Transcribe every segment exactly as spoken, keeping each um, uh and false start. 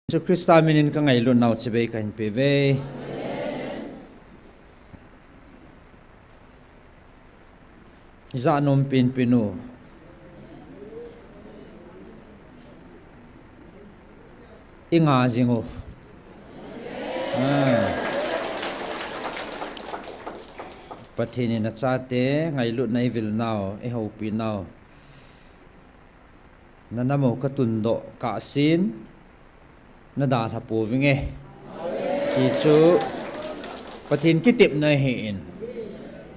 Jesu Christa minin ka ngailutnau chibai kahin peuve. Ija nom penpen u. I nga jing u. Ah. Pathen in achate ngailutna eivilnau, eihoupinau. Nanam u ka tundoh kahsen, nadalha pouvinge. Hichu Pathen kitepna ahin.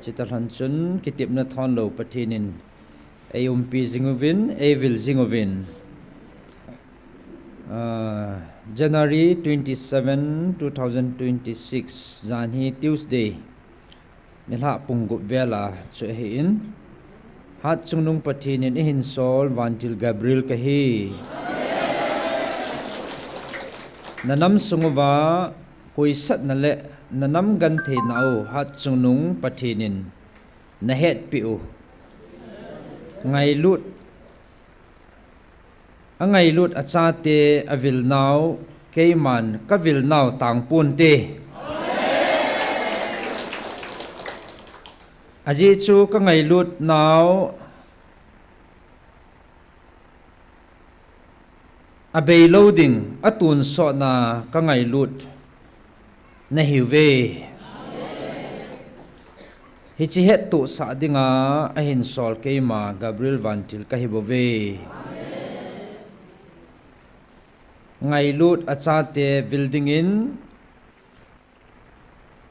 Chutah lhon chun kitepna thonlou Pathen in eiumpi jing uvin, eivil jing uvin. Ah, January twenty-seven, two thousand twenty-six, jan hi Tuesday. Nilhah pung gup vel a chu ahin. Hatchungnung Pathen in eihinsol vantil Gabriel kahi. Nanam sung uva khoisatna le nanam gentheina u Hatchungnung Pathen in nahetpeh u. Ngailut, angailut achate avilnau, keiman kavilnau tangponte. Ajeh chu ka ngailutnau abeilou ding, atonsotna ka ngailut nahiuve. Hiche hettohsah dinga ahinsol keima Gabriel vantil kahibouve. Ngailut achate vil dingin,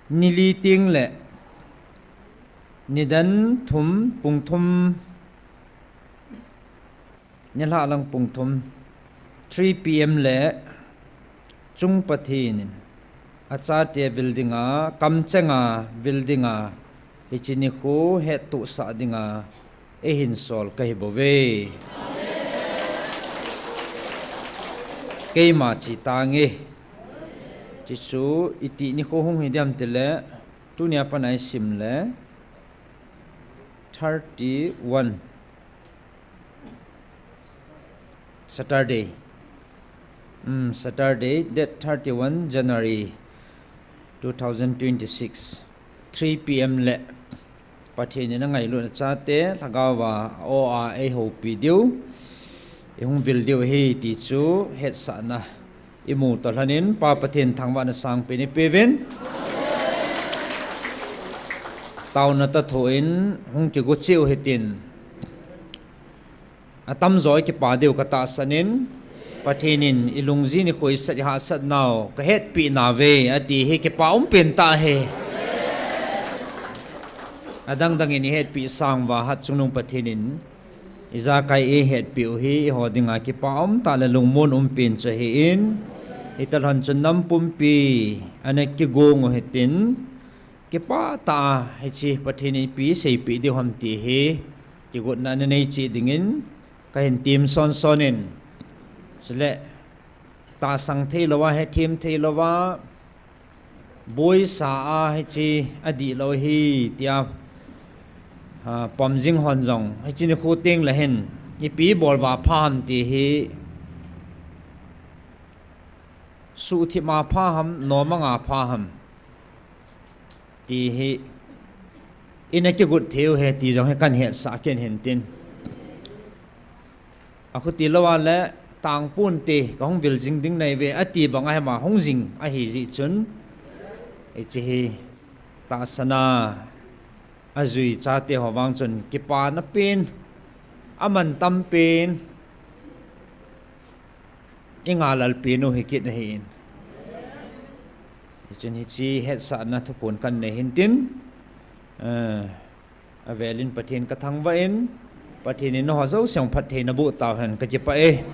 nili teng le nidan thum, pung thum, nilhah lang pung thum, three P M le Chung Pathen in achate vil dinga, kamchenga vil dinga, hiche nikho hettohsah dinga eihinsol kahibouve. Keima che tange. Chuchu iti nikho hung hidiam tile, tunia pat a isim le thirty-one, Saturday. Um, Saturday, date thirty-one January two thousand twenty-six, three P M le Pathen in angailut achate lhagao a o a eihoupi diu, eihung vil diu ahi ti chu hetsahna imu toh lhonin Pa Pathen thangvahna sangpen ipeuvin. Taona toh thoh in hung kigo cheh u hitin. Atamjo ikipa diu katahsan in, Pathen in ilungjin nikhoisat ihahsatnau kahetpeh nauve ati hi kipa umpen tah ahi. Adangdang in ihetpeh sang uva Hatchungnung Pathen in ijakai eihetpeh u hi eiho dinga kipa umtah le lungmon umpen chu ahin, hitah lhon chun nam pumpi ana kigong u hitin, kipah tah a hiche Pathen in ipi eiseipeh diu ham ti hi kigotna nanei cheh dingin kahin tem sonson in, chule tahsan theilouva, hethem theilouva, boisa a hiche adihlou ahi tia, ah, pom jing hon jong hiche nikho tengle hin ipi bol uva pha ham ti hi, suhthip a pha ham, nom a nga pha ham ti hi ina kigot theiu ahi ti jong hi kahin hetsah kit in tin. Akhuti louva le tangponte, kahung vil jing ding nahiuve ati banga hima hung jing ahijeh chun, hiche hi tahsan a ajui chate ho vang chun kipana pen, amantam pen inga lalpen u hikit ahin. Hichun hiche hetsahna thuphon kahin nei hin tin, eh, avelin Pathen kathangvah in, Pathen in nangho jouse phatthei naboh tauhen, kakipah e.